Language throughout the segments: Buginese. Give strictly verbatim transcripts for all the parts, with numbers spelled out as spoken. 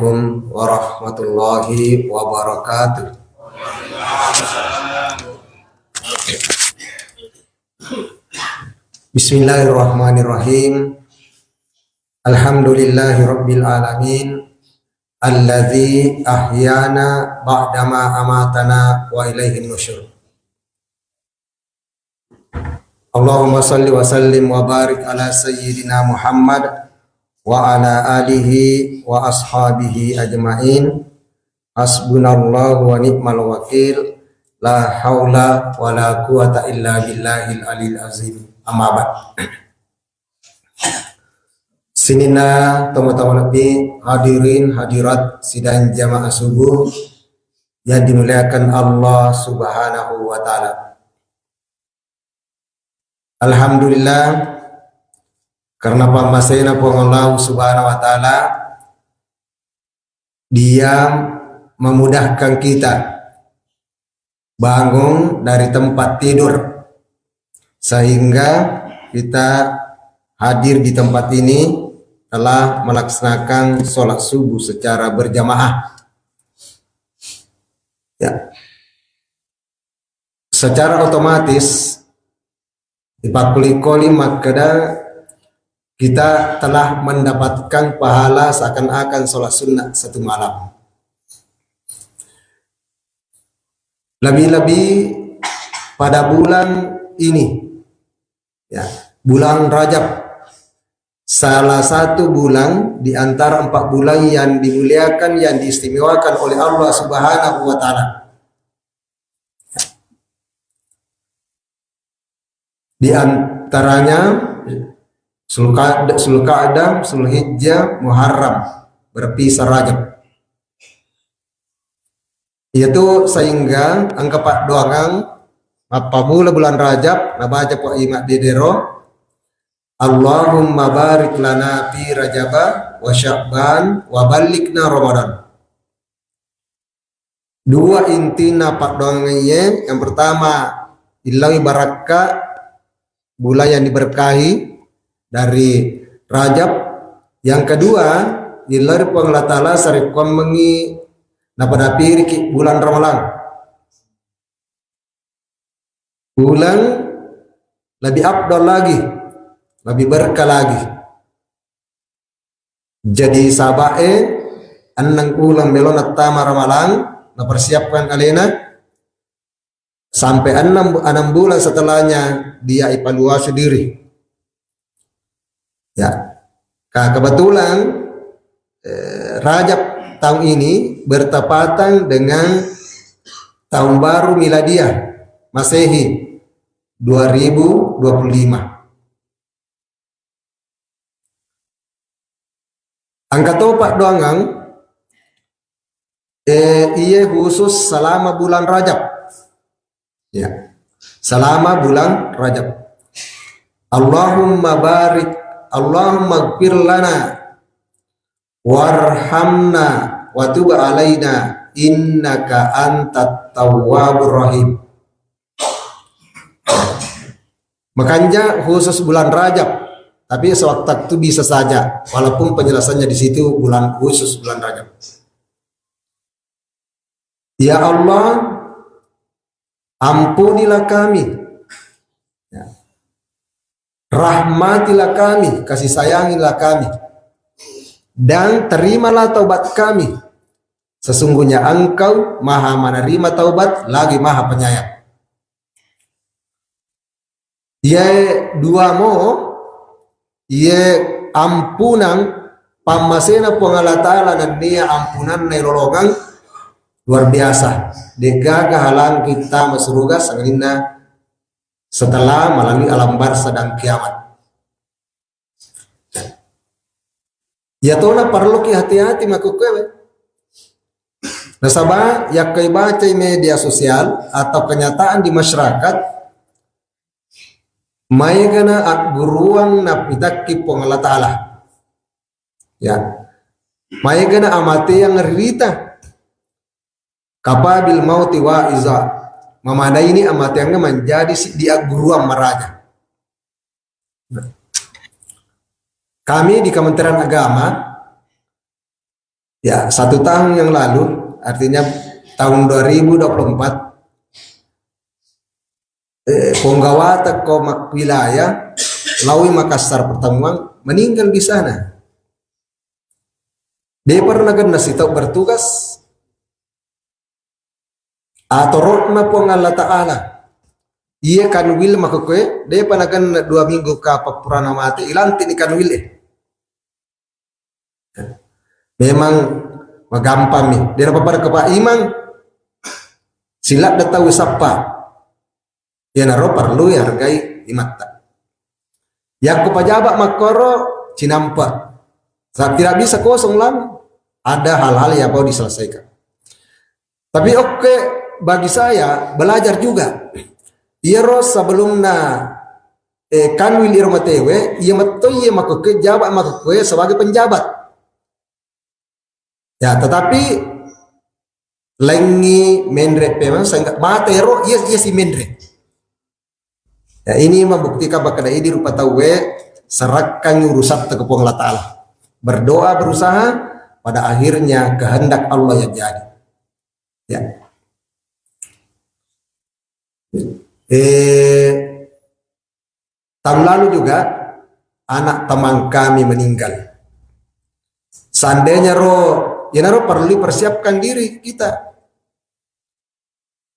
Assalamualaikum warahmatullahi wabarakatuh. Bismillahirrahmanirrahim. Alhamdulillahi rabbil alamin. Alladzi ahyana ba'dama amatana wa ilaihin nusyur. Allahumma salli wa sallim wa barik ala sayyidina Muhammad wa ala alihi wa ashabihi ajma'in. Hasbunallahu wa ni'mal wakil. La haula wa la quwata illa billahil aliyil azim. Amma ba'd. Sininna tomatoa lebbi, hadirin hadirat sidang jamaah subuh yang dimuliakan Allah Subhanahu wa Ta'ala. Alhamdulillah, karena pammasena Puang Allah Subhanahu wa Ta'ala, Dia memudahkan kita bangun dari tempat tidur, sehingga kita hadir di tempat ini telah melaksanakan sholat subuh secara berjamaah. Ya. Secara otomatis, dipakkuli-kuli makkeda kita telah mendapatkan pahala seakan-akan sholat sunnah satu malam. Lebih-lebih pada bulan ini, ya, bulan Rajab, salah satu bulan di antara empat bulan yang dimuliakan, yang diistimewakan oleh Allah Subhanahu wa Ta'ala. Di antaranya Zulqa'dah, Zulqa'dah, Zulhijjah, Muharram, berpisah Rajab. Iyatu sehingga engka paddoangeng mappammula bulan Rajab, nabaca Puang Imam Bidero, Allahumma barik lana fi Rajaba wa Sya'ban wa ballighna Ramadan. Dua intina paddoangengngé, yang pertama, illaui barakka bulan yang diberkahi dari Rajab. Yang kedua, illaui Puang Allah Ta'ala sarekkuammengngi napadapiriki bulan Ramalang. Bulan lebih afdal lagi, lebih berkah lagi. Jadi sahabae, enneng uleng melo nattama Ramalang, napersiapkan alena, sampai enam, enam bulan setelahnya dia evaluasi diri. Ya. Ka-, kebetulan, eh, Rajab tahun ini bertepatan dengan tahun baru Miladiah Masehi dua ribu dua puluh lima. Engka to paddoangeng, eh, iye khusus selama bulan Rajab. Ya. Selama bulan Rajab. Allahumma barik, Allahumma gfir lana, warhamna, wa tub alaina, innaka antat tawwabur rahim. Makanja khusus bulan Rajab, tapi sewaktu-waktu bisa saja, walaupun penjelasannya di situ bulan khusus bulan Rajab. Ya Allah, ampunilah kami. Ya. Rahmatilah kami, kasih sayangilah kami. Dan terimalah taubat kami. Sesungguhnya Engkau Maha Menerima taubat, lagi Maha Penyayang. Iyae dua mo, iye ampunang pammasena Puang Allah Ta'ala nennia ampunanna ilolongeng luar biasa. De'gaga halang kita masuruga sangadinna setelah melalui alam barzah dan kiamat. Iyatona parelluki hati-hati makkukkuewe. Nasaba yakkai bacai media sosial atau kenyataan di masyarakat, maegana agguruang napitakki Puang Allah Ta'ala. Ya. Maegana amateang ririta. Kafa bil mauti wa'iza. Mamadaini amateangnge manjadi siddi agguruang maraja. Kami di Kementerian Agama Ya, satu tahun yang lalu, artinya tahun dua ribu dua puluh empat, eh, ponggawa teko mak-, wilayah, lawi Makassar pertemuan, meninggal di sana. Dia pernah kena si tau bertugas, atorokna Puang Allah Ta'ala. Iya Kanwil makokkoe, depa nakenna dua minggu kapang purana mate, ilantik ni Kanwil e. Memang magampang mi. Dia apa pada kepa imang, silat da tau sappa. Iyanaro perlu ihargai imatta. Yakko pejabat makkoro cinampa. Sa-, tidak bisa kosong lama. Ada hal-hal yang mau diselesaikan. Tapi oke, bagi saya belajar juga. Iyaro sebelumna, eh, Kanwil iro matewe, iya metto iya makoke jabat makoke sebagai penjabat. Ya, tetapi lengi menre pemang sehingga mate ro iya, iya si menre. Ya, ini membuktikan bahwa ini rupa tauwe serahkan urusan ke Puang Allah Ta'ala. Berdoa berusaha, pada akhirnya kehendak Allah yang jadi. Ya. Eh, tahun lalu juga anak teman kami meninggal. Seandainya ro, ya ro perlu persiapkan diri kita.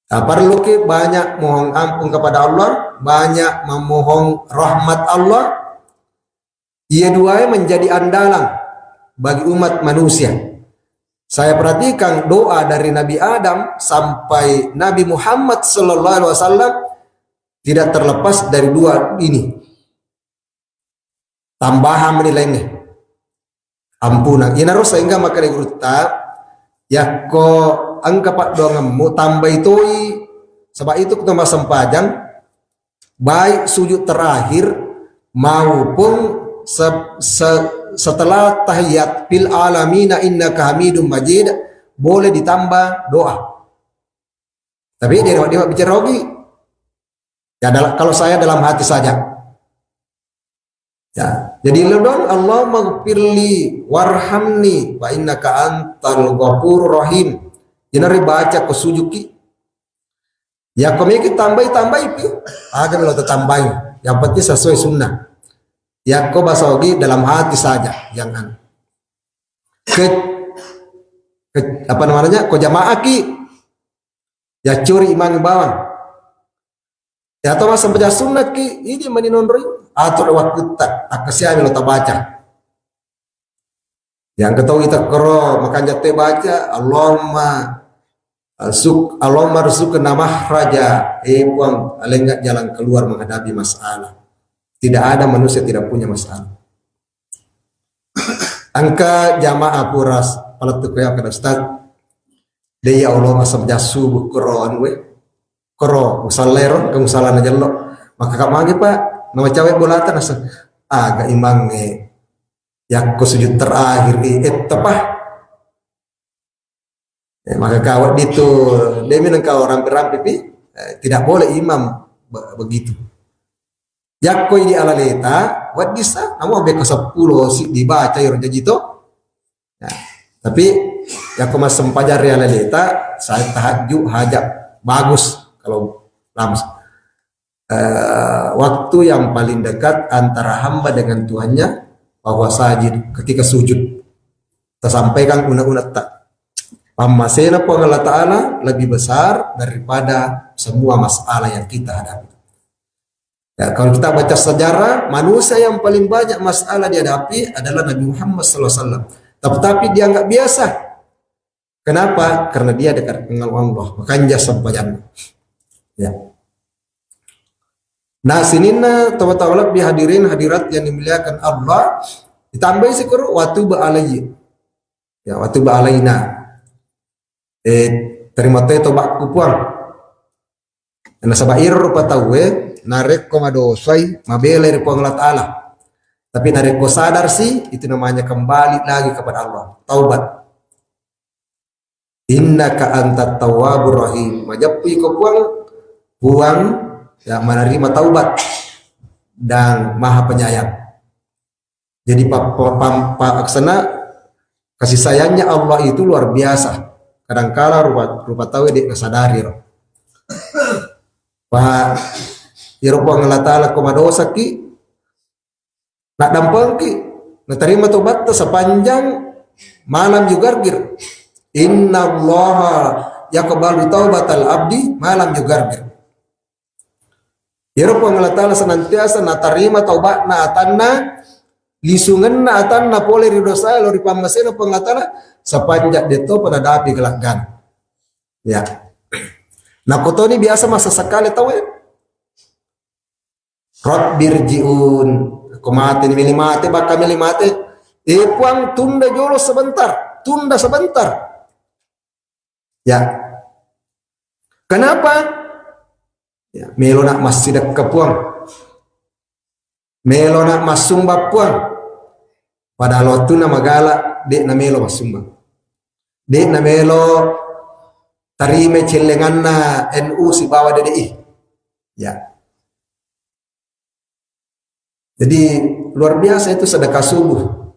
Nah, perlu ki banyak mohon ampun kepada Allah, banyak memohon rahmat Allah. Ia duanya menjadi andalan bagi umat manusia. Saya perhatikan doa dari Nabi Adam sampai Nabi Muhammad sallallahu alaihi wasallam tidak terlepas dari dua ini. Tambahan meni lainnya. Ampunang. Inaro sehingga makkeda gurutta, yakko engka paddoangemmu tambai toi, sebab itu ketika sempajang, baik sujud terakhir maupun se-, se-, setelah tahiyat fil alamina innaka hamidum majid, boleh ditambah doa. Tapi dia, dia bicara lagi. Ya, dalam, kalau saya dalam hati saja. Ya, jadi lo dong, Allahumma gfirli warhamni fa innaka antal ghafurur rahim. Jadi baca ko sujuki. Ya, ko meki tambai, tambai pi. Aga lo tambai. Yang penting sesuai sunnah. Ya, ko basogi dalam hati saja, jangan ke, ke apa namanya, ko jamaah ki. Ya curi imang bawang. Ya atau massempajang sunnah ki, ini meni nonroi. Atur wakkutta, akkasiami lo tabaca. Yang ketahui takkoro, makanja te baca, Allahumma, eh, suk-, Allahumma rzuqna mahraja. Eh, Puang, alengnga jalan keluar menghadapi masalah. Tidak ada manusia tidak punya masalah. Engka jamaah puras palettu kaya kada Ustaz. De ya Allah, massempajang subuh koro anu we. Koro musalla ero, ke musalla na jello. Maka kak magi, Pak, nama cawe bolata nasa. Aga imangnge. Yakko sujud terakhir i ettapa. Eh, maka kawat ditu, demi nengka orang berampipi, eh, tidak boleh imam be-, begitu. Yakko idi alaleta, waddissa, namu beko seppulo si dibaca iro jaji to. Nah, tapi yakko massempajang ri alaleta, saya tahajud hajat bagus kalau lama. Eh, waktu yang paling dekat antara hamba dengan Tuhannya, bahwa sajid, ketika sujud. Tasampaikan una-unata. Pammasena Puang Allah Ta'ala lebih besar daripada semua masalah yang kita hadapi. Ya, kalau kita baca sejarah, manusia yang paling banyak masalah dihadapi adalah Nabi Muhammad sallallahu alaihi wasallam. Tetapi dianggap biasa. Kenapa? Karena dia dekat dengan Allah. Makanya sempajang. Ya. Nah, sininna tawa-tawa lebih hadirin hadirat yang dimuliakan Allah, ditambahi sikuru, "Wa tub alayya." Ya, "Wa tub alaina." Eh, terima kasih tobatku, Puang. Nasaba iro rupa tauwe, narekko madosai, mabelai ri Puang Allah Ta'ala. Tapi narekko sadar si, itu namanya kembali lagi kepada Allah. Taubat. Innaka antat tawwabur rahim. Majeppu iko Puang, Puang yang menerima taubat dan maha penyayang. Jadi pa-, pa-, pa-, pa-, aksana Kasih sayangnya Allah itu luar biasa. Kadangkala rupa, rupa tau de' nasadari ro. Pak, iro Puang Allah Ta'ala ko madosaki, naddampengki, natarima tobatta sepanjang malam yugargir. Innallaha yaqbalu taubatal abdi malam yugargir. Iyaro Puang Allah Ta'ala senantiasa natarima taubatna atanna, lisungenna atanna pole ri dosa lo ri pammasena Puang Allah Ta'ala, sepanjang detto pada dapi gelaggana. Ya. Nakotoni biasa masa sekali tau ya. Rabbirji'un. Ko mate ni meli mate, bakka meli mate. Eh Puang, tunda jolo sebentar, tunda sebentar. Ya. Kenapa? Ya, melo nak massidekka Puang. Melo nak massumba Puang. Padahal wettunna magala de' namelo massumba. De' namelo tarima cellenganna N U sibawa D D I. Ya. Jadi luar biasa itu sedekah subuh.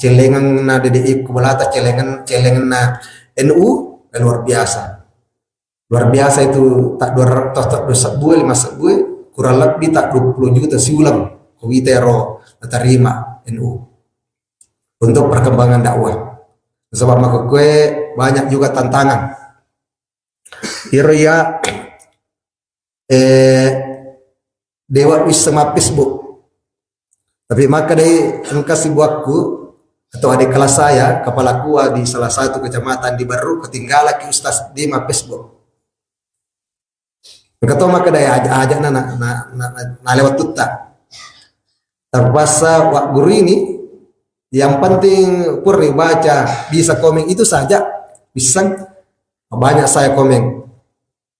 Celenganna D D I ku balata celengan, celenganna N U, eh, luar biasa. Luar biasa itu, tak dua ratus, tak dua sebbu, lima sebbu, kurang lebih tak dua puluh juta siuleng. Kuwita ero natarima N U untuk perkembangan dakwah. Sebab makkukue banyak juga tantangan. Iro ya, eh, dewa wisseng ma Facebook. Tapi maka dai engka sibuakku atau adik kelas saya, kepala kua di salah satu kecamatan di Barru, ketinggalaki ustaz di ma Facebook. Engka to maka dai aja-, aja na, na, na, na, na, na lewat tutta. Terpaksa Wak Guru ini, yang penting purri baca, bisa komen itu saja, bisa banyak saya komen.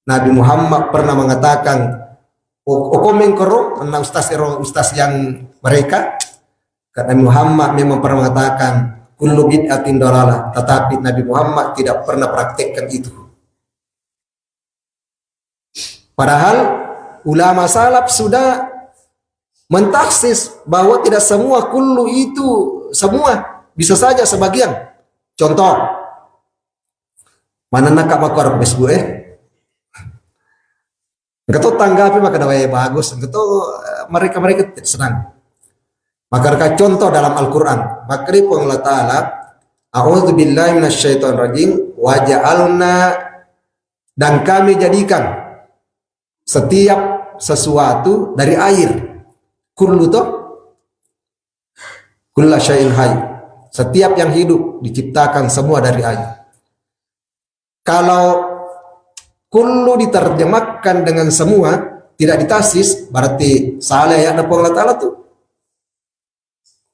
Nabi Muhammad pernah mengatakan, o, o komen koro, na ustaz ero, ustaz yang mereka, karena Nabi Muhammad memang pernah mengatakan, kullu bid'atin dalalah, tetapi Nabi Muhammad tidak pernah praktekkan itu. Padahal ulama salaf sudah mentaksis bahwa tidak semua kullu itu semua, bisa saja sebagian. Contoh, mana nak makor Facebook eh. Engka to tanggapi maka dawai bagus, engka to, eh, mereka-mereka tidak senang. Maka reka contoh dalam Al-Quran, maka di Puang Allah Ta'ala, "A'udzu billahi minasyaitonir rajim, wa ja'alna," dan Kami jadikan setiap sesuatu dari air. Kullu to? Kulla syai'in hayy. Setiap yang hidup diciptakan semua dari air. Kalau kullu diterjemahkan dengan semua, tidak ditakhsis, berarti salah ayatna Puang Allah Ta'ala tu.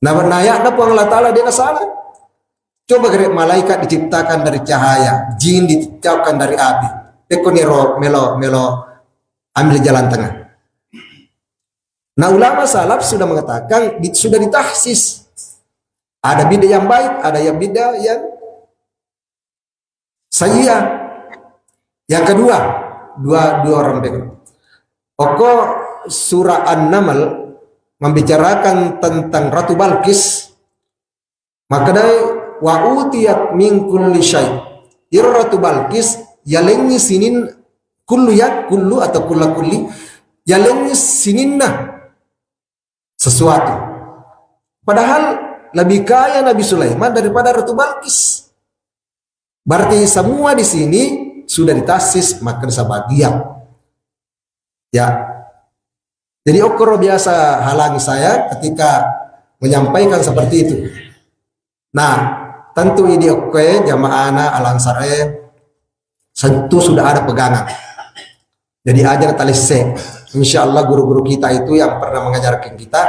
Nah, nah ayatna Puang Allah Ta'ala de' nasalah. Coba gare malaikat diciptakan dari cahaya, jin diciptakan dari api. Pekko niro melo, melo ambil jalan tengah. Nah, ulama salaf sudah mengatakan, di-, sudah ditakhsis. Ada bid'ah yang baik, ada yang bid'ah yang Saya. Yang kedua, dua, dua orang bego. Oko surah An-Naml membicarakan tentang Ratu Balkis, makkedai, "Wa utiyat min kulli syai." Iro Ratu Balkis yalengngi sinin kullu ya, kullu atau kulla kulli, yalengngi sininna sesuatu. Padahal lebih kaya Nabi Sulaiman daripada Ratu Balkis. Berarti semua di sini sudah ditakhsis, maka sebagian. Ya. Jadi okkoro biasa halangi saya ketika menyampaikan seperti itu. Nah, tentu idi okkoe jamaahna Al-Ansar e, tentu sudah ada pegangan. Jadi aja talesse. Insya Allah guru-guru kita itu yang pernah mengajarkan kita,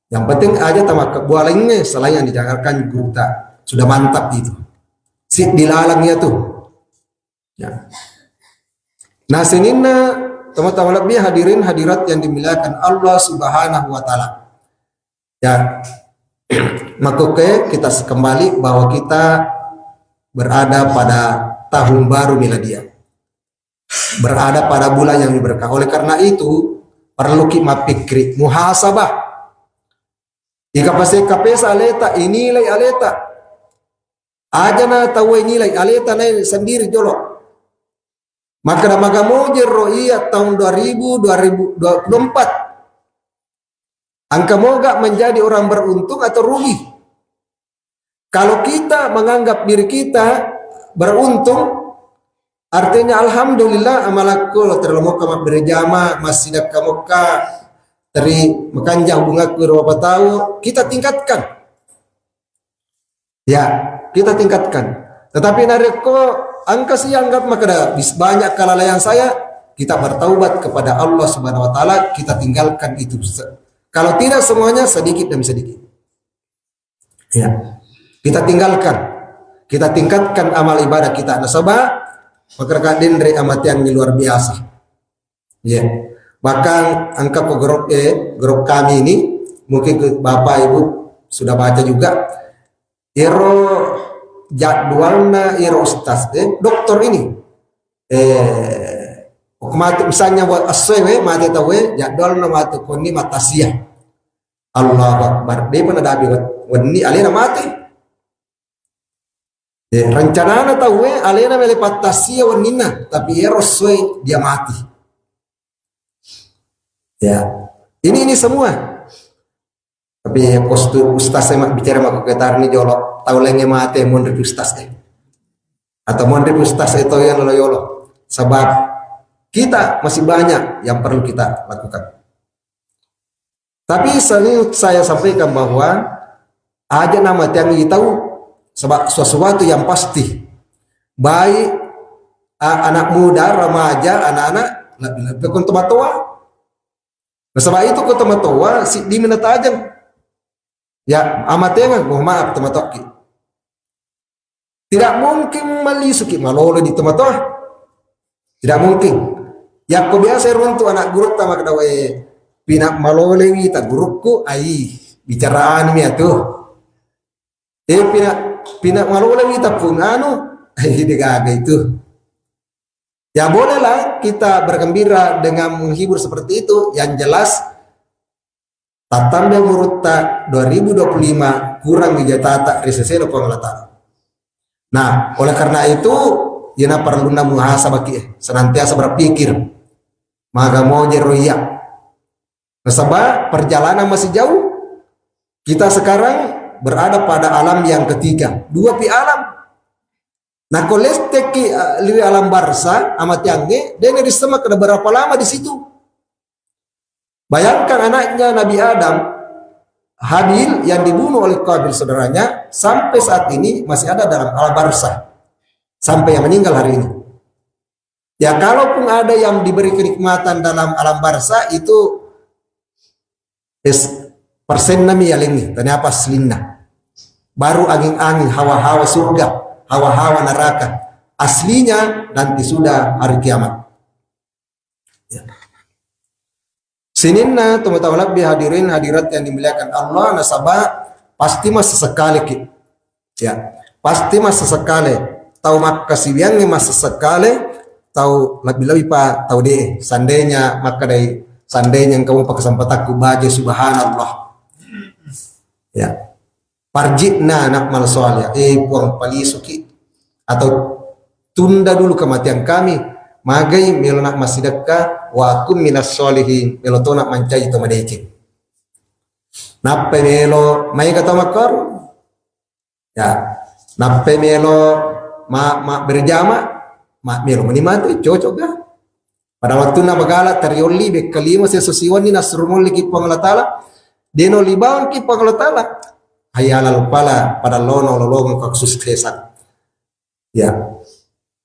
yang penting aja tamakkebbua lainnya selain yang diajarkan guru kita. Sudah mantap itu. Si dilalang ya tuh. Ya. Nah, sininna teman-teman lebih hadirin hadirat yang dimuliakan Allah Subhanahu wa Ta'ala. Ya, makkukue kita kembali bahwa kita berada pada tahun baru miladiah. Berada pada bulan yang diberkah. Oleh karena itu, perlu ki mappikri, muhasabah. Ika pase kapesa aleta, inilai aleta. Ajana tauwe nilai, aleta nai sendiri jolo. Makkeda, maga mojero iya tahun dua ribu, dua ribu dua puluh empat. Engka moga menjadi orang beruntung atau rugi? Kalau kita menganggap diri kita beruntung, artinya alhamdulillah amalakku lo terlalu mokka mabbere jama, massidakka mokka, teri makanja hubungakku ro bapa tau, kita tingkatkan. Ya, kita tingkatkan. Tetapi narekko engka si anggap makkeda bis-, banyak kelalaian saya, kita bertaubat kepada Allah Subhanahu wa Ta'ala, kita tinggalkan itu. Se-, kalau tidak semuanya, sedikit demi sedikit. Ya, kita tinggalkan, kita tingkatkan amal ibadah kita. Nasaba makkeda denre amateangngi luar biasa. Ya, bahkan engka ko grup, eh, grup kami ini, mungkin ke Bapak Ibu sudah baca juga. Ero jadwalna ero ustaz, eh, doktor ini. Eh, mate, misalnya wa-, essoe we, mate tau we, jadwalna mate konni matasia. Allahu Akbar. Depa nadapi we-, wenni alena mate. Eh, rencanana tau we, alena mele pattasia wenninna, tapi ero essoe dia mati. Ya. Ini, ini semua. Tapi ya, kostu ustaz saya mak bicara mak ketar ni jolo, tau lainnya mate, monri ustaz eh. Atau monri ustaz eh, tau yang lo yolo. Sebab kita masih banyak yang perlu kita lakukan. Tapi sering saya sampaikan bahwa aja nama tiang tahu sebab sesuatu yang pasti. Baik a-, anak muda, remaja, anak-anak, lebih-lebih kon tomatoa. Nasaba itu ko tomatoa, siddi mina tajeng. Ya, amatengan, mohon maaf, tomatoakki. Tidak mungkin malisuki malolo di tomatoa. Tidak mungkin. Yakko biasa runtu anak gurutta makkeda, "We, pina malole wita gurukku, ai, bicara anu mi atu." Eh, pina, pina malole wita pung anu, ai, degaga itu. Ya bolehlah kita bergembira dengan menghibur seperti itu. Yang jelas, tattambai umurutta dua ribu dua puluh lima, kurang wijatata ri sesena Puang Allah Ta'ala. Nah, oleh karena itu, iyana perlunna muhasabaki, eh, senantiasa berpikir, maga moje ro iya. Nasaba perjalanan masih jauh. Kita sekarang berada pada alam yang ketiga. Dua pi alam. Nako lestekki, eh, liwe alam barsa, amateangnge, dene risseng makkeda berapa lama di situ. Bayangkan anaknya Nabi Adam, Habil, yang dibunuh oleh Qabil saudaranya, sampai saat ini masih ada dalam alam barsa. Sampai yang meninggal hari ini. Ya, kalaupun ada yang diberi kenikmatan dalam alam barsa, itu es-, persenna mi yalengngi, taniapa aslinna. Baru angin-angin, hawa-hawa surga, hawa-hawa neraka. Aslinya nanti sudah hari kiamat. Ya. Sininna tomatoa lebbi, hadirin hadirat yang dimuliakan Allah, nasaba pasti massesekkaleki. Ya, pasti massesekkale. Tau makkasiwiangnge massesekkale, tau lebbi-lebbi pa tau de. Seandainya makkedai, seandainya engka mupa kesempatakku baje, subhanallah. Ya. Parji'na na'mal shalih. Eh, Puang, palisuki atau tunda dulu kematian kami. Magai melo nak massidekka, wa akun minas shalihin, melo tona mancaji to madeceng. Nappai melo maega tau makkoro. Ya, nappai melo ma, ma berjama, ma melo meni matu, cocok ga? Pada wattunna magala tariolli bekka lima seso siwenni nassurumolliki Puang Allah Ta'ala, deno libangki Puang Allah Ta'ala. Hayya alal fala, pada lono lolongo kesuksesan. Ya.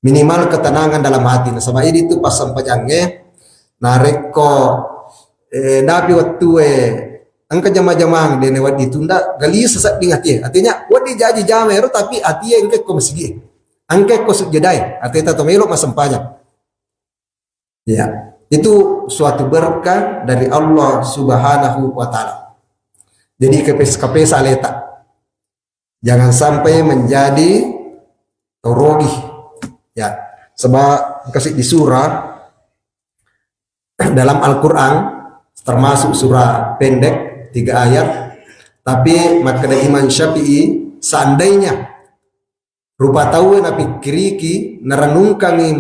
Minimal ketenangan dalam hati. Nasaba idi tu passempajangnge, narekko, eh, dapi wettue engka jama-jamang dene wedding tunda, galisa sedding atie. Artinya, wedding jaji jama ero, tapi atie engka ko masigi. Engka ko sujudai. Artinya to melo massempajang. Ya, itu suatu berkah dari Allah Subhanahu wa Ta'ala. Jadi, kepes-, kepesa aleta. Jangan sampai menjadi tau rogi. Ya, sebab kasih di surah dalam Al-Quran, termasuk surah pendek, tiga ayat, tapi makkeda Imam Syafi'i, seandainya rupa tauwe napikkiriki, narenungkangi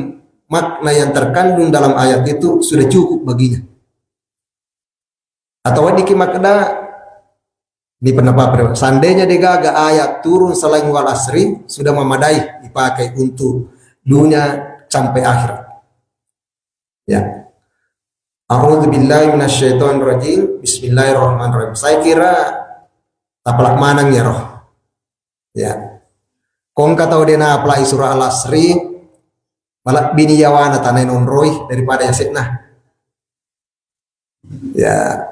makna yang terkandung dalam ayat itu sudah cukup baginya. Atau weddikki makkeda, ini pendapat pribadi. Seandainya degaga ayat turun selain wal asri, sudah memadai dipakai untuk dunia sampai akhirat. Ya. A'udzubillahi minasyaitonirrajim. Bismillahirrahmanirrahim. Saya kira tapalak maneng ya roh. Ya. Kongka tau dena apalagi surah al-asri, malah bini yawana tanai nonroi daripada yasekna. Ya.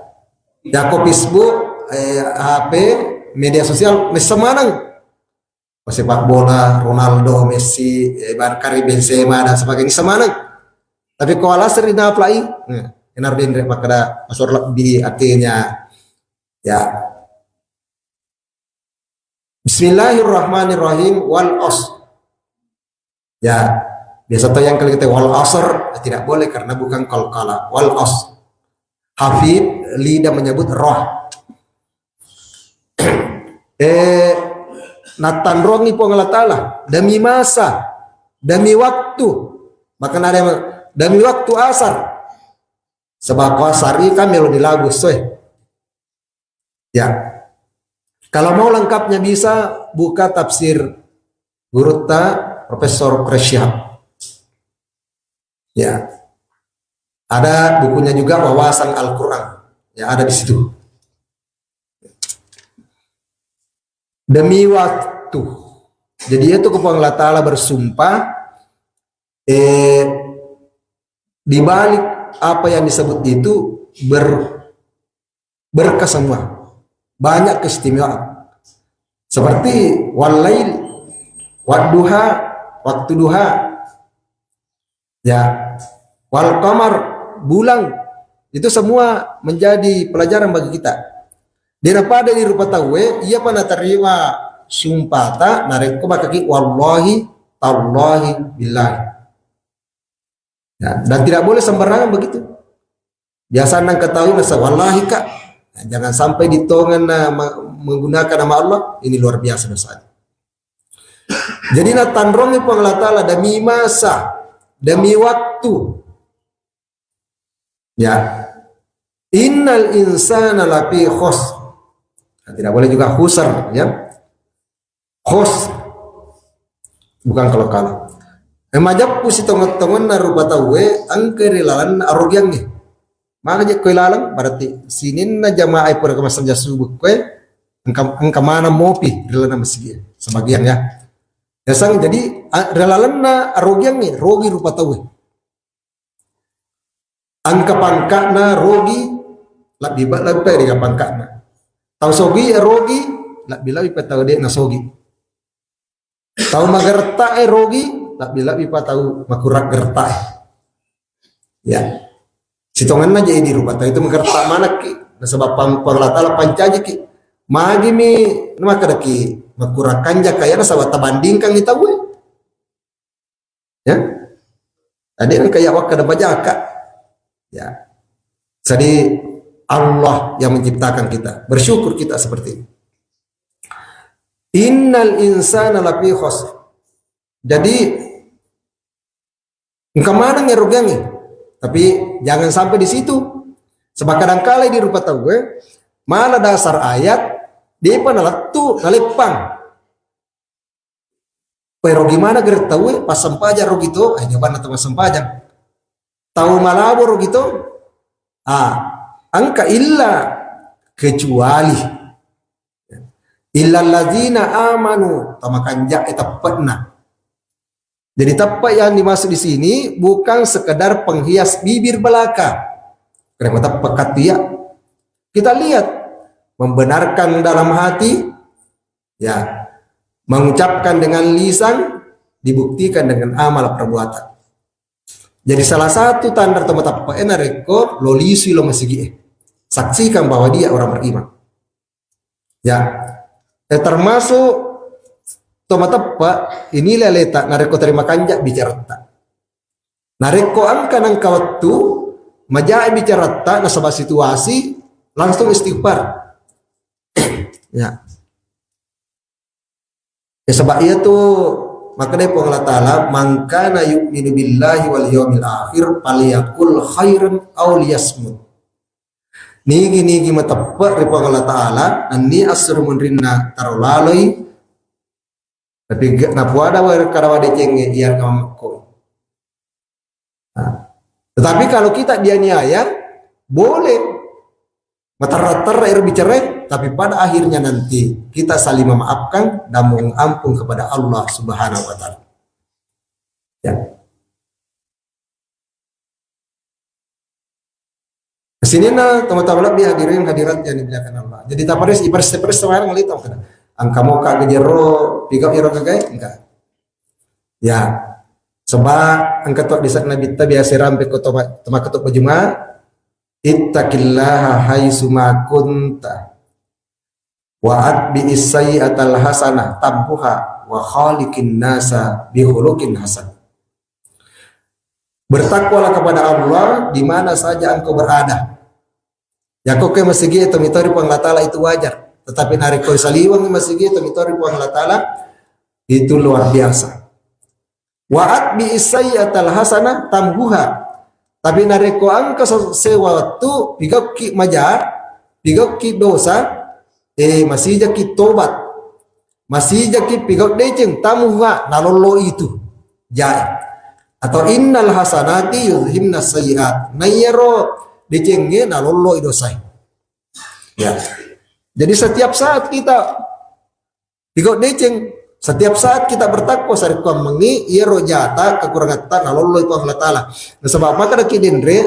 Yako Facebook, eh, H P, media sosial, messemaneng. Pesepak bola, Ronaldo, Messi, eh, Bar-, Karim Benzema, dan sebagainya, semaneng. Tapi kalau alasri naplai, nah, enar denre makkeda asor lebbi artinya. Ya. Bismillahirrahmanirrahim, wal asr. Ya, biasa to yang kalau kita wal asr, tidak boleh karena bukan qalqalah. Wal asr. Hafid lidah menyebut roh. Eh, natanrongi Puang Allah Ta'ala demi masa, demi waktu. Bahkan ada yang demi waktu asar. Sebab asar ini kan melo dilagu, soe. Ya. Kalau mau lengkapnya bisa buka tafsir gurutta Profesor Quraish Shihab. Ya. Ada bukunya juga Wawasan Al-Quran. Ya, ada di situ. Demi waktu. Jadi itu Puang Allah Ta'ala bersumpah, eh, di balik apa yang disebut itu ber-, berkah semua. Banyak keistimewaan. Seperti wal lail, wad duha, waktu duha. Ya. Wal qamar, bulan. Itu semua menjadi pelajaran bagi kita. Dena pada di rupa tauwe, iya pa naterima sumpata, narekko makkaki wallahi, tallahi, billahi. Ya, dan tidak boleh sembarangan begitu. Biasa nang ketahui nasa, "Wallahi, Kak." Nah, jangan sampai ditongan na ma-, menggunakan nama Allah, ini luar biasa dosanya. Jadi natanrongi Puang Allah Ta'ala demi masa, demi waktu. Ya. Innal insana lafi khusr. Nah, tidak boleh juga khusr, ya. Khusr. Bukan kalau kalah. Eh, majeppu sitonget-tongenna rupa tauwe, engka ri lalenna arogiangnge. Maka je koe laleng, berarti sininna jamaah pura ke masjid subuh koe, engka, engka mana mopi ri lalenna masjid. Sebagian ya. Ya sang, jadi, a-, ri lalenna arogiangnge, rogi rupa tauwe. Engka pangka'na rogi, lebbi ba-, lebbi ri pangka'na. Tau sogi rogi, lebbi-lebbi pa tau de' nasogi. Tau magerta' e rogi, lebbi-lebbi pa tau makurang gerta' e. Ya. Sitongenna jadi rupa tau itu magerta' manakki. Nasaba pang-, Puang Allah Ta'ala pancajiki. Magimi namakkedaki makurang kanjaka ya nasaba tabandingkan ni tau e. Ya. Tadi kan kayak wakka dan bajaka. Ya. Jadi Allah yang menciptakan kita. Bersyukur kita seperti ini. Innal insana lafi khusr. Jadi engka maneng ya rugiangnge. Tapi jangan sampai di situ. Sebab kadangkala di rupa tauwe, mala dasar ayat, depa nalettu, naleppang. Pai rogi maneng gare tauwe, passempajang rogi to, eh, jawabanna tau massempajang. Tau malabo rogi to, ah, engka illa kecuali. Illalladzina amanu, tau makanja'e teppe'na. Jadi teppe' yang dimaksud di sini bukan sekedar penghias bibir belaka. Karena teppe' kattu ya. Kita lihat, membenarkan dalam hati, ya, mengucapkan dengan lisan, dibuktikan dengan amal perbuatan. Jadi salah satu tanda tau mateppe'e narekko lo lisui lo masigi'e. Saksikan bahwa dia orang beriman. Ya. Eh, termasuk tau mateppe' ini leleta narekko terima kanja bicaratta. Narekko engka nengka wettu, majai bicaratta nasaba situasi, langsung istighfar. Ya. Ya, sebab iya tu Makkedai Puang Allah Ta'ala, "Man kana yu'minu billahi wal yaumil akhir falyaqul khairan aw liyasmut." Nigi-nigi mateppe' ri Puang Allah Ta'ala, nennia assuru munrinna taro laloi, tapi ge-, napuada wa kada wadecengnge iya ngamekko. Nah, tetapi kalau kita dianiaya, boleh materra-terra ero bicara, tapi pada akhirnya nanti kita saling memaafkan dan mohon ampun kepada Allah Subhanahu wa Ta'ala. Ya. Sininna teman-teman lebih hadirin hadirat yang dimuliakan Allah. Jadi tapares ipares-pares sekarang ngalih tahu kan. Angka moka gejero piga iro gagai enggak. Ya. Sebab engka to di saat Nabi ta biasa rampe ko toma toma ketok bajuma. Ittaqillaha haitsu ma kunta. Wa atbi'is sayyi'atal hasanah tamhuha wa khaliqin nasa bi khuluqin hasan. Bertakwalah kepada Allah di mana saja engkau berada. Yako ke masigi itu mitori Puang Allah Ta'ala itu wajar. Tetapi narekko saliweng masigi itu mitori Puang Allah Ta'ala itu luar biasa. Wa atbi'is sayyi'atal hasanah tamhuha. Tapi narekko engka se-, sewa wettu, pigauki maja, pigauki dosa, eh, masijaki tobat. Masijaki pigau deceng, tamhuha, nalollo itu. Jae. Atau innal hasanati yudhibnas sayyi'at. Naiyaro decengnge nalollo i dosae. Ya. Jadi setiap saat kita Pigau deceng, setiap saat kita bertakwa, sarekkuammengngi iyaro jata kekurangatta nalolloi Puang Allah Ta'ala. Nasaba makkadaki denre,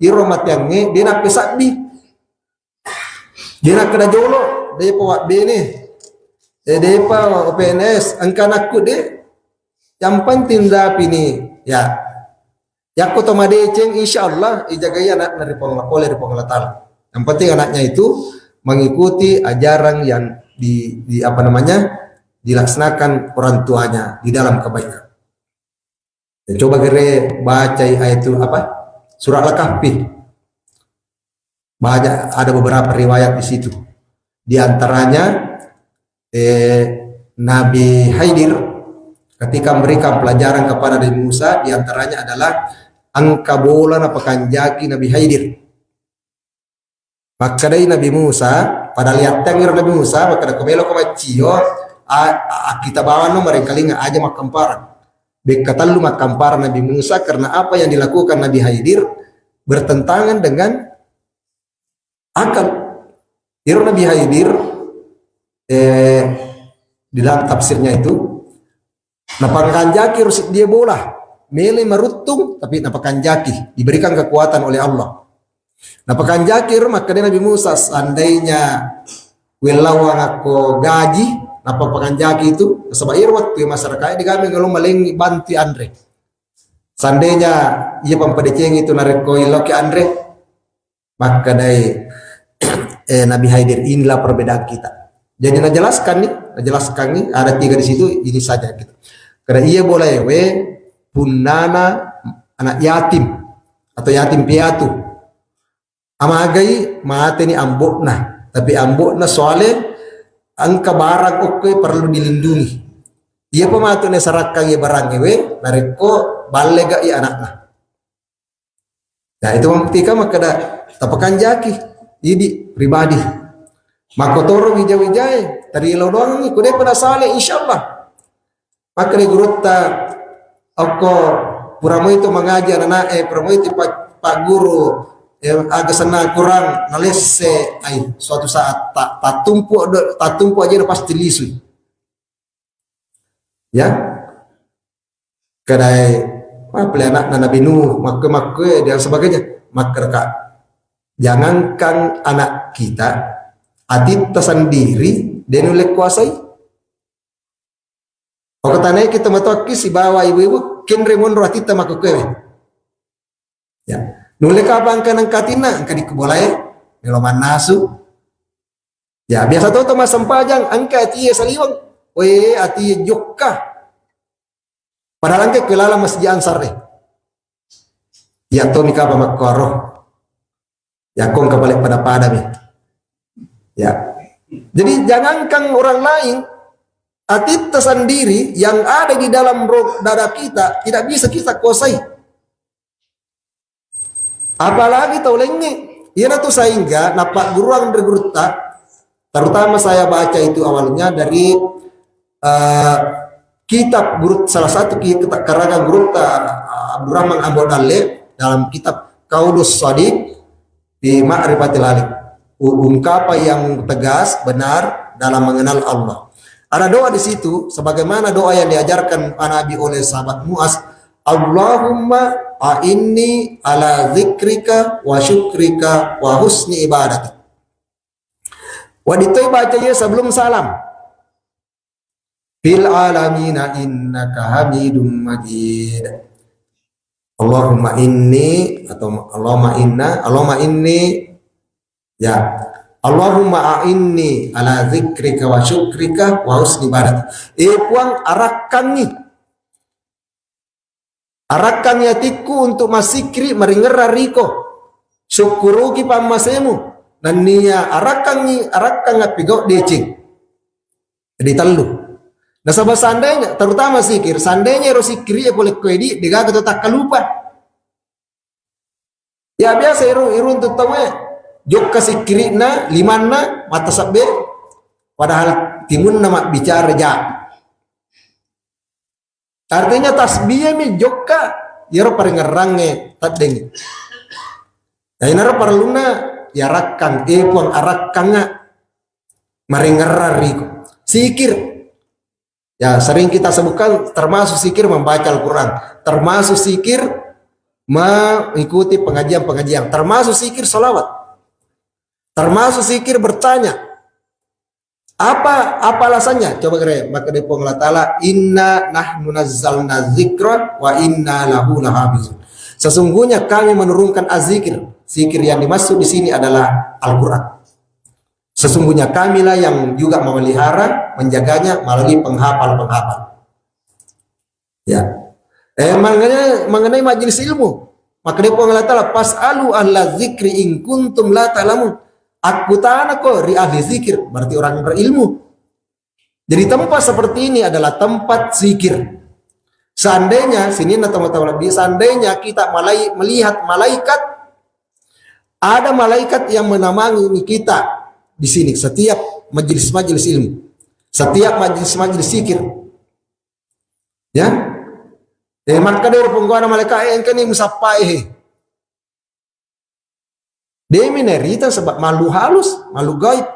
iyaro mateangnge de nappesabbi. De nakkeda jolo, depa wabbene. Eh, depa O P N S, engka anakku de. Yang penting dapini, ya. Yakko to madeceng, insya Allah ijagai anakna ri Puang, pole ri Puang Allah Ta'ala. Yang penting anaknya itu mengikuti ajaran yang di, di apa namanya, dilaksanakan orang tuanya di dalam kebaikan. Ya, coba gere bacai ayat itu apa? Surah Al-Kahfi. Banyak, ada beberapa riwayat di situ. Di antaranya, eh, Nabi Khidir ketika memberikan pelajaran kepada Nabi Musa, di antaranya adalah engka bola napakanjaki Nabi Khidir. Makkedai Nabi Musa, pada liatteng Nabi Musa, makkeda ko melo ko maccio, a, a, kita bawa no merengkalinga aja makkamparang. Bekka tellu makkamparang Nabi Musa karena apa yang dilakukan Nabi Khidir bertentangan dengan akal. Iro Nabi Khidir, eh, di dalam tafsirnya itu, napakanjaki ro seddie bola, mele maruttung, tapi napakanjaki, diberikan kekuatan oleh Allah. Napakanjaki ro, makkeda Nabi Musa, seandainya kuellawang akko gaji, napakanjaki itu, sebab iro waktu masyarakat di kami kalau malengi bantu anre. Seandainya iya pampadecengi itu narekko illoki anre, Makkedai, eh, Nabi Khidir, inilah perbedaan kita. Jadi najelaskan nih, najelaskan nih, ada tiga di situ, ini saja gitu. Karena iya bola ewe, punnana anak yatim atau yatim piatu. Amagai mate ni ambokna, tapi ambokna soale engka barang okkoi perlu dilindungi. Iya pematu ne sarakkan iya barang ewe, narekko balle ga iya anakna. Nah, itu membuktikan makkeda tapakanjaki idi pribadi. Makkotoro wija-wijae, tadi lo doang ni, ko depa nasale, insyaallah. Makkeda gurutta, okko pura moi tu mangaji anak-anak, eh, pura moi tu pak, pak guru, eh, aga senna kurang, nalesse, ai, suatu saat tak, tak tumpuk, tak tumpuk aja pasti lisui. Ya. Kedai, apa pele anakna Nabi Nuh, makkue-makkue, dan sebagainya. Makkerka, jangankan anak kita, atitta sendiri, de nulle kuasai. Pokoknya kita matoki sibawa ibu-ibu, kenre monro atitta makkue. Ya. Nulle kapang kanang katinna, engka di kubolae, melo mannasu. Ya, biasa to, to massempajang, engka atie saliweng. Weh, atie jokka. Padahal engka kue lalang masjid ansar deh. Ya, to mika apa makkoro. Ya, kong kebalik pada-pada mi. Ya. Jadi jangankan orang lain, Atitta sendiri yang ada di dalam roh dada kita tidak bisa kita kuasai. Apalagi tau laingnge. Iyanatu sehingga nappagguruang ri gurutta, terutama saya baca itu awalnya dari, eh, kitab guru, salah satu kitab karangan gurutta, eh, Abdurrahman Ambo Dalle dalam kitab Qaulus Shadiq fi Ma'rifatil Khaliq. U-, ungkapan yang tegas, benar dalam mengenal Allah. Ada doa di situ, sebagaimana doa yang diajarkan Nabi oleh sahabat Muaz, "Allahumma a'inni ala zikrika wa syukrika wa husni ibadatik." Waditoi baca ya sebelum salam. "Fil alamina innaka hamidum majid." Allahumma inni atau Allahumma inna, Allahumma inni, ya. "Allahumma a'inni ala zikrika wa syukrika wa husni ibadatik." Eh Puang, arakkangi. Arakkangi atikku untuk massikiri maringerra riko. Sukkuruki pammasemu. Nannia arakkangi, arakkang appigau deceng. Jadi tellu. Nasaba seandainya, terutama sikir, seandainya ero sikiri e pole ko edi, degaga to takkalupa. Ya biasa irung, irung tu tau e, jokka sikiri'na, limanna, mata sabbe, padahal timunna mabbicara ja. Artinya tasbih mi jokka, iyaro paringerrangnge taddengi. Nah, inaro parellunna yarakkang, eh Puang arakkangnga maringerrang riko. Sikir. Ya, sering kita sebutkan termasuk sikir membaca Al-Quran, termasuk sikir mengikuti pengajian-pengajian, termasuk sikir salawat, termasuk sikir bertanya. Apa, apa alasannya? Coba kere, maka dari Puang Allah Ta'ala, "Inna nahnu nazzalna dzikra wa inna lahu lahafizun." Sesungguhnya kami menurunkan azikir. Zikir yang dimaksud di sini adalah Al-Quran. Sesungguhnya kamilah yang juga memelihara, menjaganya melalui penghafal-penghafal. Ya. Eh, mengenai, mengenai majelis ilmu, maka dia Puang Allah Ta'ala, "Fas'alu ahla dzikri in kuntum la ta'lamun." Aku tanya ko ri ahli zikir, berarti orang berilmu. Jadi tempat seperti ini adalah tempat zikir. Seandainya, sini na teman-teman lebih, seandainya kita malai-, melihat malaikat, ada malaikat yang menamangi kita di sini setiap majelis-majelis ilmu, setiap majelis-majelis zikir. Ya. Eh, maka dari pengguana malaikat, eh, engkani musappa, eh. Demi nerita sebab malu halus, malu gaib.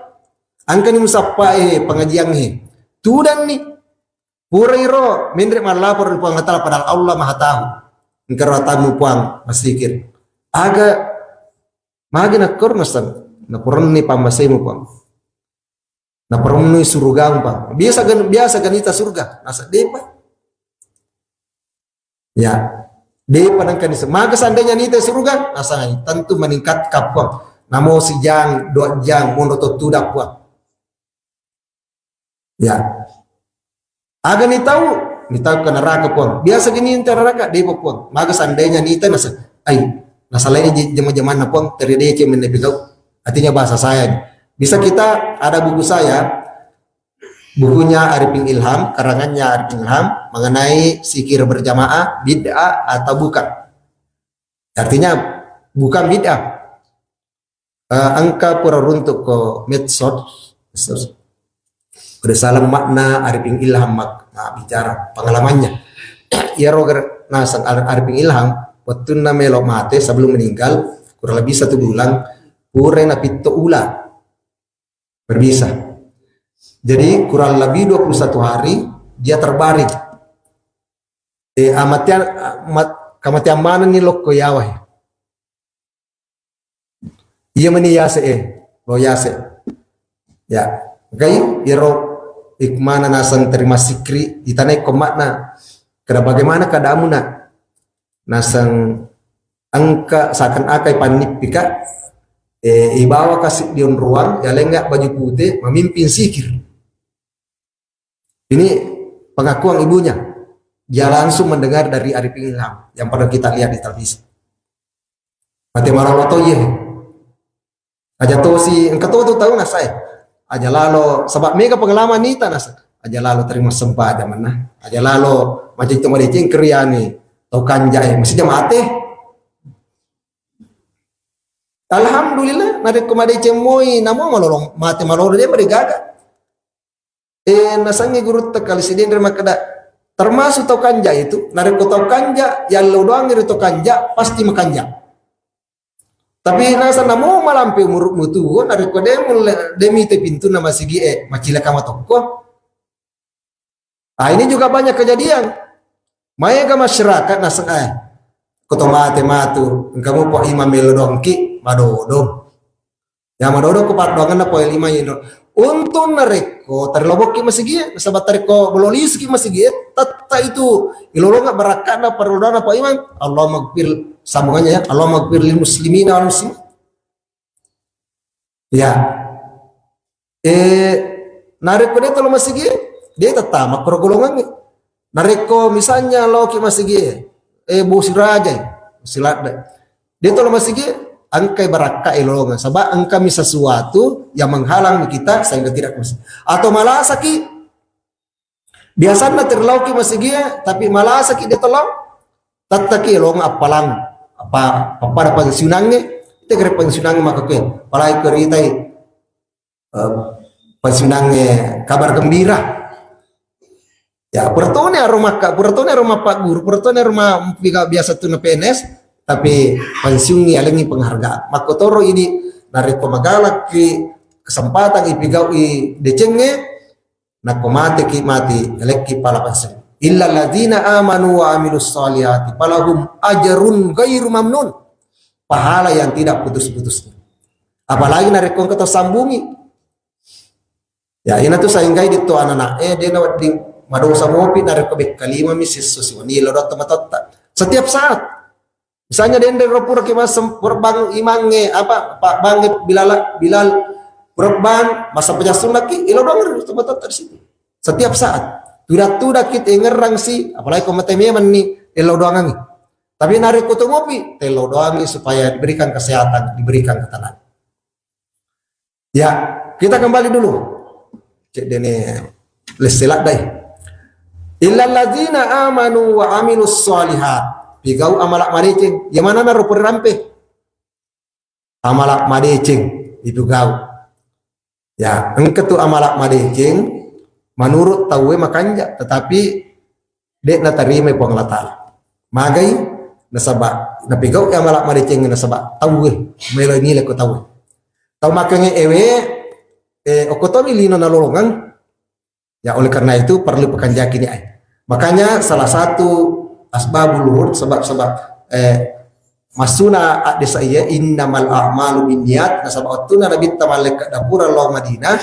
Engkani musappa, eh, pengajian, eh. Tudanni. Pura iro, menre mallapor di Puang Allah Ta'ala, padahal Allah Maha Tahu. Engka ro tamu Puang, massikir. Aga, magi nakkor nasang, napurenni pammasemu Puang. Naparennui surga, umpama. Biasa gan-, biasa ganita surga, nasa depa. Ya. Depa nangka nisa. Maka seandainya nita surga, nasa tentu meningkat kapang. Namo sijang, dua jang, mono to tudak, Puang. Ya. Aga ni tau, ni tau ke neraka, Puang. Biasa gini ente neraka, depa, Puang. Maka seandainya nita nasa, ai, nasa lain je-, jama-jamanna, Puang, teri dece mennepi kau. Artinya bahasa saya ini. Bisa kita, ada buku saya, bukunya Arifin Ilham, karangannya Arifin Ilham, mengenai sikir berjamaah, bid'ah atau bukan. Artinya, bukan bid'ah. Eh, engka pura runtuk ko medsos, medsos. Pada salam makna Arifin Ilham mak-, nah, bicara pengalamannya. Iyaro ger-, naseng Ar-, Arifin Ilham, waktunna melo mate sebelum meninggal, kurang lebih satu bulan, pura napitto ula. Berbisa. Jadi kurang lebih dua puluh satu hari dia terbaring. Eh, amatian, amat-, kamatian mana ni lokko yawa. Iya meni yase, eh, lo yase. Ya, oke, iyaro ikmana naseng terima sikri, itanai ko makna. Kada bagaimana keadaanmu, Nak? Naseng engka seakan-akan ipannippika, eh, ibawa kasi di onroang, yalengnga baju pute, mamimpin sikir. Ini pengakuan ibunya. Dia langsung mendengar dari Arifin Ilham yang pernah kita lihat di televisi. Mate marolo to iye. Aja tosi, engka to tu tau nasae. Aja lalo, sebab mega pengalaman nita nasa. Aja lalo terima sempajang mana. Aja lalo macam itu madeceng keriani. Tau kanja e, mesti dia mate. Alhamdulillah, narekko madeceng moi, namo malolong, mate malolo dia merigaga. Eh, nasangi gurutta kali sidin makkeda, termasuk tau kanja itu, narekko tau kanja, yallo doang ri tau kanja, pasti makanja. Tapi nasaba namo malampe umurmu tuo, narekko de mulle, de mite pintunna masigi e, macilaka matokko. Ah, ini juga banyak kejadian. Maega masyarakat naseng, eh, ko to mate matu, engka mupo imam melo dongki, madodong. Ya, madodong ko paddoanganna poe lima ino. Untung narekko tarilobokki masigie, nasaba tarekko bololiski masigie, tetta itu ilolonga barakkana parelodana Pak Imam. Allahumma gfir, sambungannya ya, Allahumma gfir lil muslimina wal muslimat. Ya. Eh, narekko de tolo masigie, de tetta makkoro golongangnge. Narekko misalnya loki masigie, eh, bosi rajai, siladda. De tolo masigie, engkai barakka ilolongan. Sebab engkami sesuatu yang menghalangi kita sehingga tidak ke masjid. Atau malasaki, biasanna terlauki masigie, tapi malasaki de tolo, tattaki ilolongan appalang, apa, apa ada pensiunangnge, itu kira pensiunangnge maka kue, apalagi keritai, eh, pensiunangnge kabar gembira. Ya, puratone aroma ka, puratone aroma Pak Guru, puratone aroma piga biasa tu na P N S, tapi pensiungi alengi penghargaan. Makkotoro ini narekko magalakki kesempatan ipigaui decengnge, nakko mateki mati, elekki pala pensiun. Illa alladzina amanu wa amilus salihati falahum ajrun ghairu mamnun. Pahala yang tidak putus-putus. Apalagi narekko engka to sambungi. Ya, ina tu sainggai ditto anak-anak, eh, dena wedding madosa mopi narekko bekkalima mi sisso siwani lo dotto matotta. Setiap saat. Misalnya dende ro pura ki masem-, pura bang imangnge, apa, Pak Bangnge Bilal, Bilal, pura bang, masa pejassunna ki, ilo doang ri dotto matotta di situ. Setiap saat. Tudak-tudak kita ngerang si, apalagi ko mate memang ni, ilo doangangi. Tapi narekko to mopi, telo doangi supaya diberikan kesehatan, diberikan ketenangan. Ya, kita kembali dulu. Cek dene lesselak dai. Illalladzina amanu wa amilus shalihat. Pigau amala madeceng. Ya mana naro pura rampe? Amala madeceng itu gau. Ya, engka tu amala madeceng menurut tauwe makanja, tetapi de' natarima Puang Allah Ta'ala. Magai? Nasaba napigau amala madeceng nasaba tauwe, melo nilai ko tauwe. Tau makange ewe, eh, okko tomi lino nalolongeng. Ya, oleh karena itu perlu pekanjaki ni ai. Makanya salah satu asbabul wurud, sebab-sebab, eh, massuna addesa iya, innamal a'malu binniyat, nasaba wettunna Nabitta mallekka dapureng lao Madinah,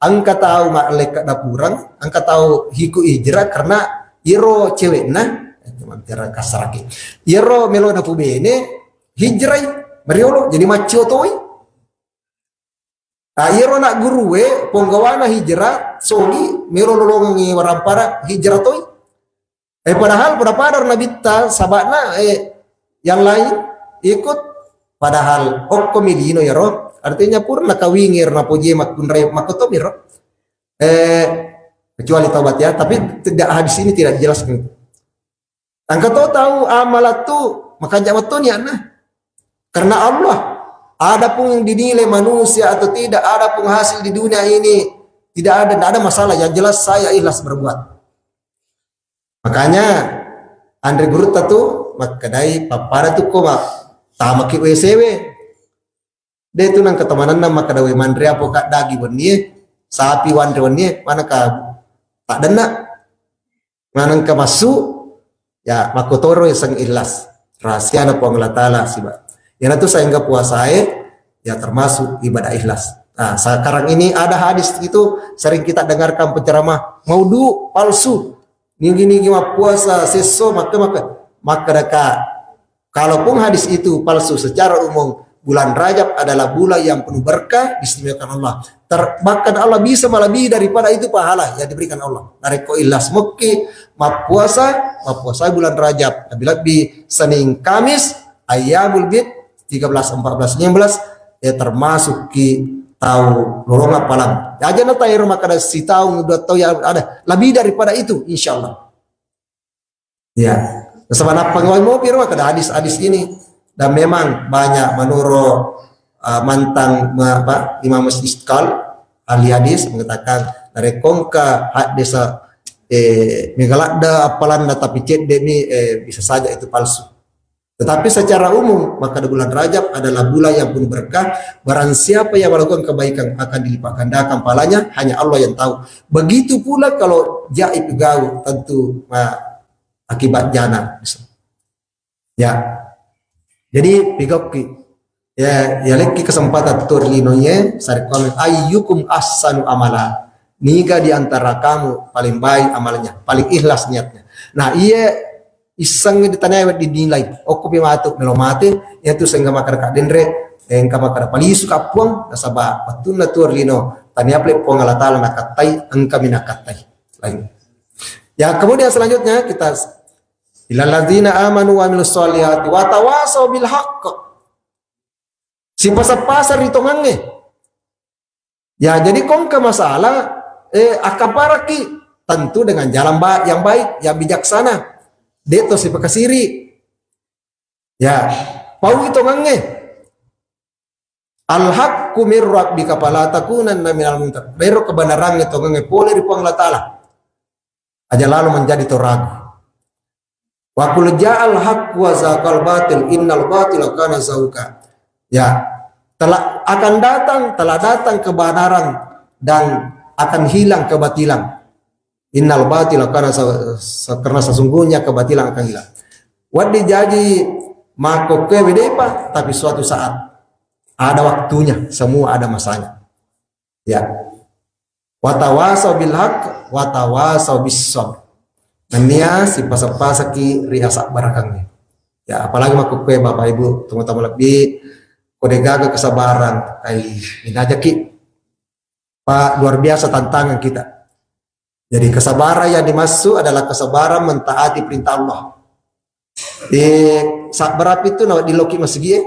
engka tau mallekka dapureng, engka tau hiku hijrah karena iro cewekna, eh, bicara kasaraki. Iro melo napubene, hijrai, mariolo, jadi maccio toi. Ah, iyaro anak gurue, ponggawana hijrah, soli, melo lolongengngi warampara, hijrah toi. Eh, padahal pada-pada Nabitta, sabakna, eh, yang lain ikut, padahal okko mi lino iyaro, artinya purna kawingi iyaro napojie makkunrai makkotomi ro. Eh, kecuali taubat ya, tapi tidak, hadis ini tidak dijelaskan. Engka to tau amala tu makanja metto niatna. Karena Allah. Adapun dinilai manusia atau tidak, adapun hasil di dunia ini tidak ada, tidak ada masalah. Yang jelas saya ikhlas berbuat. Makanya anre gurutta tu makkedai pappada tu ko ma-, tamaki W C W. De tu nangka temanenna makkeda, "We, manre apo ka dagi wennie, sapi wanre wennie, manaka taddenna, manengka massu, ya, makkotoro yaseng ikhlas." Rahasiana Puang Allah Ta'ala siba. Iyanatu sehingga puasae, ya, termasuk ibadah ikhlas. Nah, sekarang ini ada hadis itu sering kita dengarkan penceramah, maudhu, palsu. Nigi-nigi mappuasa sesso, maka, maka, maka deka. Kalaupun hadis itu palsu secara umum, bulan Rajab adalah bulan yang penuh berkah, diistimewakan Allah. Ter-, bahkan Allah bisa melebihi daripada itu pahala yang diberikan Allah. Narekko ikhlas mukki mappuasa, mappuasa bulan Rajab, lebih-lebih Senin Kamis, ayyamul bid, tiga belas, empat belas, lima belas, ya termasuk ki tau lolong appalang. Aja na taero makkeda sitaung dua tau ya ada lebih daripada itu, insyaallah. Ya, sebab apa ngawai mopi ro makkeda hadis-hadis ini. Dan memang banyak menurut uh, mantan ma- apa, Imam Iskal, ahli hadis mengatakan narekko engka haddesa eh, mega ladde appalanna tapi cedde mi eh, bisa saja itu palsu. Tetapi secara umum, maka di bulan Rajab adalah bulan yang penuh berkah. Barang siapa yang melakukan kebaikan akan dilipat gandakan pahalanya, hanya Allah yang tahu. Begitu pula kalau jaib gau, tentu nah, akibat jana. Ya. Jadi pigokki. Ya, ya lekki kesempatan tur lino ye, sarekkoami ayyukum ahsanu amala. Niga di antara kamu paling baik amalnya, paling ikhlas niatnya. Nah, iye isseng ditanya dinilai. Okko pi matu melo mate, yaitu sehingga makkeda denre, engka makkeda palisu ka puang, nasaba wettunna tur lino, tania pale puang Allah Ta'ala nakattai, engka mi nakattai. Lain. Ya, kemudian selanjutnya kita Illalladzina amanu wa amilus solihati wa tawasau bil haqq. Sipasa-pasa ri tongengnge. Ya, jadi kongka masalah eh akaparaki tentu dengan jalan ba- yang baik, yang bijaksana. Deto sipakasiri. Ya, paui tongengnge. Al haqqu mir rabbika fala takunanna minal mumtar. Dero kebenarangnge tongengnge pole ri Puang Allah Ta'ala. Aja lalo menjadi to ragu. Wa qul ja'al haqq wa zaqal batil innal batila kana zahuqa. Ya, telah akan datang, telah datang kebenaran dan akan hilang kebatilan. Innal batila kana sa- sa- karena sesungguhnya kebatilan akan hilang. Waddi jaji makkokkoe wedepa, tapi suatu saat ada waktunya, semua ada masanya. Ya. Watawasau bil haq, watawasau bis sabr. Nennia sipasa-pasaki ri asabbarakangnge. Ya, apalagi makkukue Bapak Ibu, teman-teman lebih, kode gaga kesabaran, ai, minajaki. Pak, luar biasa tantangan kita. Jadi kesabaran yang dimaksud adalah kesabaran mentaati perintah Allah. Eh, sabbarappi tu nawedding loki masigi e.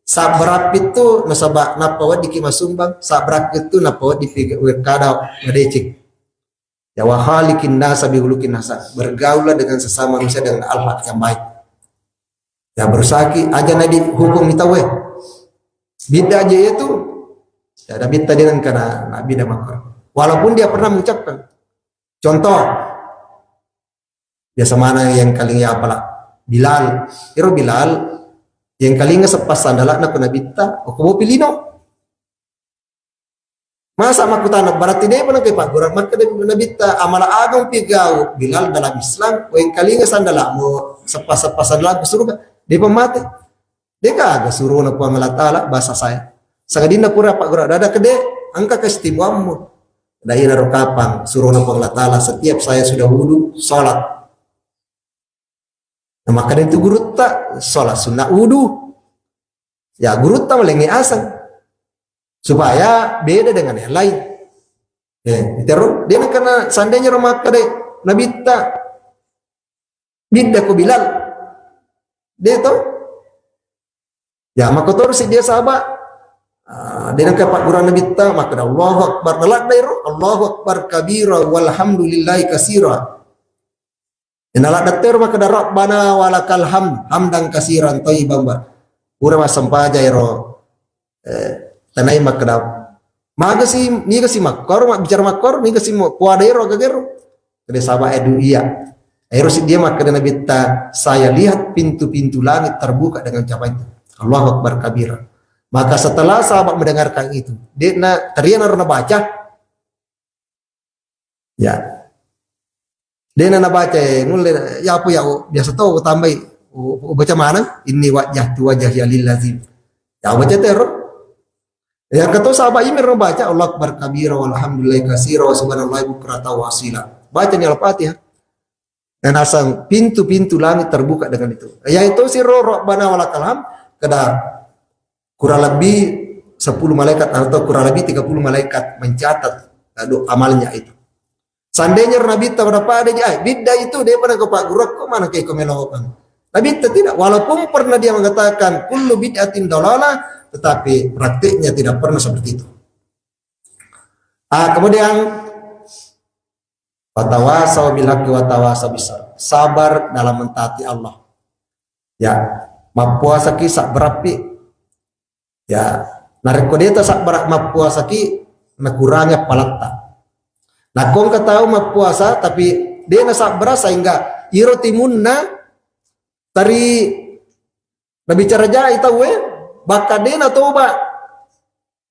Sabbarappi tu nasaba nappa weddiki masumbang, sabbarappi tu nappa weddiki kada madeceng. Ya wa khaliqin nasa bi khuluqin hasan. Bergaullah dengan sesama manusia dengan akhlak yang baik. Ya berusaki aja na dihukum kita we. Bidda aja itu. Ya ada bidda dia nengkana nabi dah makar. Walaupun dia pernah mengucapkan. Contoh, biasa mana yang kalinga apala? Bilal. Iro Bilal, yang kalinga seppa sandala na kuna bitta, okko bopi lino. Masa makkutana, berarti depa nengka paggurang makkeda nabitta, amala ageng pi gau Bilal dalam Islam, ko yang kalinga sandala mo seppa-seppa sandala ke surga, depa mate. Degaga surona Puang Allah Ta'ala bahasa saya. Sangadinna pura paggurang dada kede, engka kestimuammu. Da ina ro kapang surona Puang Allah Ta'ala, setiap saya sudah wudu, sholat. Nah, maka itu gurutta, sholat sunnah wudu. Ya, gurutta melenge aseng. Supaya beda dengan yang lain. Ya, itu ro, dia kena seandainya ro makkeda nabitta, bidda ko Bilal. Dia tahu? Ya, maka terus dia sahabat. Ah, dia nengka paggurang nabitta, maka Allahu Akbar. Nalak dairo, Allahu Akbar kabira, walhamdulillahi kasira. Inna la dattero makkeda Rabbana walakal hamd, hamdan kasiran thayyiban ba. Pura massempaja ero, eh, tanai makkeda. Magasi, niga si makkoro, ma bicara makkoro, niga si mo kuada ero agagero. Kede saba edu iya. Ero si dia makkeda nabitta, saya lihat pintu-pintu langit terbuka dengan ucapan itu. Allahu Akbar kabira. Maka setelah sahabat mendengarkan itu, dia na, tarian aro nabaca, Ya. Dena nabaca, eh, nulle, ya apa ya, oh, biasa to, oh, tambai, oh, oh, baca mana? Inni wajjahtu wajhiya lillazi. Ya, baca tero. Yang kata sahabat ini baca, Allahu Akbar kabira, walhamdulillahi kasira, wa subhanallahi bukrata wa asila. Baca ni Al-Fatihah. Dan asal pintu-pintu langit terbuka dengan itu. Ya itu si ro, Rabbana walakal hamd, kada kurang lebih sepuluh malaikat atau kurang lebih tiga puluh malaikat mencatat, eh, do-, amalnya itu. Seandainya Nabi pada pada aja, "Eh, bid'ah itu dia pernah ke Pak Guru kok mana kayak komelokang." Nabi tidak, walaupun pernah dia mengatakan kullu bid'atin dalalah, tetapi praktiknya tidak pernah seperti itu. Ah, kemudian, watawasau bil haqqi watawasau bis sabr. Sabar dalam mentaati Allah. Ya, mappuasaki sabbarappi. Ya, narekko deta sabbara mappuasaki, nakurangi appalatta. Nakko engka tau mappuasa tapi dena sabbara sehingga iro timunna teri nabicara jai tauwe, bakka dena toba.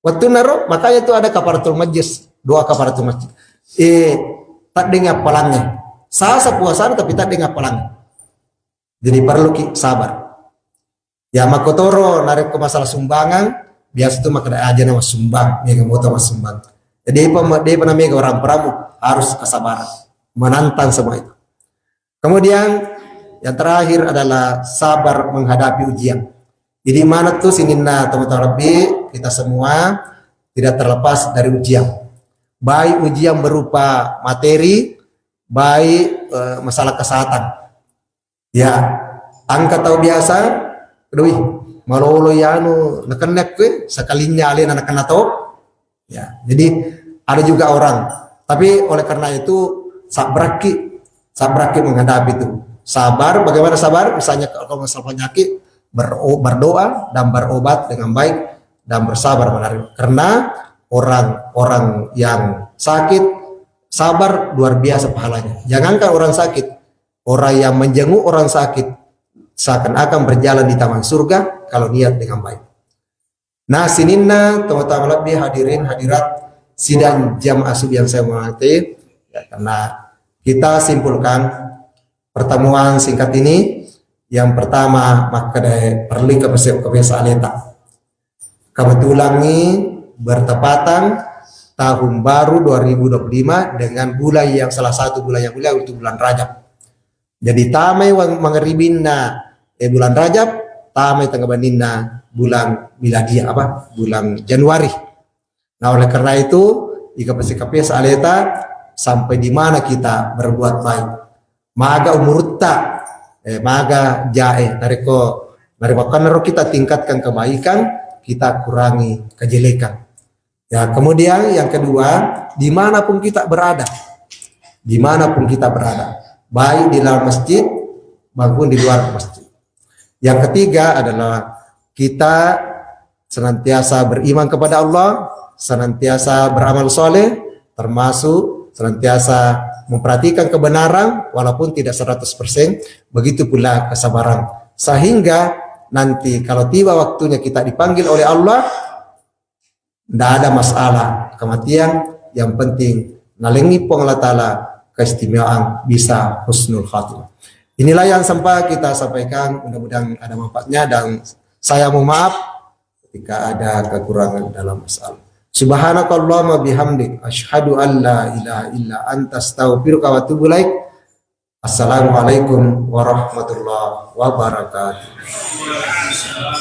Wettunna ro, makanya itu ada kafaratul majlis, doa kafaratul majlis. Eh, taddengi appalangnge. Sasa puasana tapi taddengi appalangnge. Jadi perlu ki sabar. Ya makkotoro narekko masalah sumbangan, biasa tu makkeda aja na massumbang, mega mota massumbang. Jadi apa depa na mega orang peramu harus kesabaran menantang semua itu. Kemudian yang terakhir adalah sabar menghadapi ujian. Jadi mana tuh sininna teman-teman Rabbi, kita semua tidak terlepas dari ujian. Baik ujian berupa materi, baik eh, masalah kesehatan. Ya, engka tau biasa, doi, malolo yanu nakenna kue, sekalinya alena nakenna to. Ya, jadi ada juga orang. Tapi oleh karena itu sabbaraki, sabbaraki menghadapi itu. Sabar, bagaimana sabar? Misalnya kalau masalah penyakit, bero- berdoa dan berobat dengan baik dan bersabar menerima. Karena orang-orang yang sakit sabar luar biasa pahalanya. Jangankan orang sakit, orang yang menjenguk orang sakit seakan-akan berjalan di taman surga kalau niat dengan baik. Nah, sininna teman-teman lebih hadirin hadirat sidang jamaah subuh yang saya hormati, ya, karena kita simpulkan pertemuan singkat ini, yang pertama makkeda perlu kebiasa-kebiasaan aleta. Kebetulan ini bertepatan tahun baru dua ribu dua puluh lima dengan bulan yang salah satu bulan yang mulia itu bulan Rajab. Jadi tamai wang- mangeribinna eh, bulan Rajab, tamai tengah beninna bulan miladiah apa? Bulan Januari. Nah, oleh karena itu, ika pesi aleta sampai di mana kita berbuat baik. Maga umurutta, eh, maga jae, narekko, narekko ro kita tingkatkan kebaikan, kita kurangi kejelekan. Ya, kemudian yang kedua, dimanapun kita berada, dimanapun kita berada, baik di dalam masjid maupun di luar masjid. Yang ketiga adalah kita senantiasa beriman kepada Allah, senantiasa beramal soleh, termasuk senantiasa memperhatikan kebenaran walaupun tidak seratus persen, begitu pula kesabaran. Sehingga nanti kalau tiba waktunya kita dipanggil oleh Allah, tidak ada masalah kematian, yang penting nalengi Puang Allah Ta'ala keistimewaan bisa husnul khatimah. Inilah yang sempat kita sampaikan, mudah-mudahan ada manfaatnya dan saya mohon maaf ketika ada kekurangan dalam masalah. Subhanakallahumma bihamdik, asyhadu an la ilaha illa anta, astaghfiruka wa atubu ilaik. Assalamualaikum warahmatullahi wabarakatuh.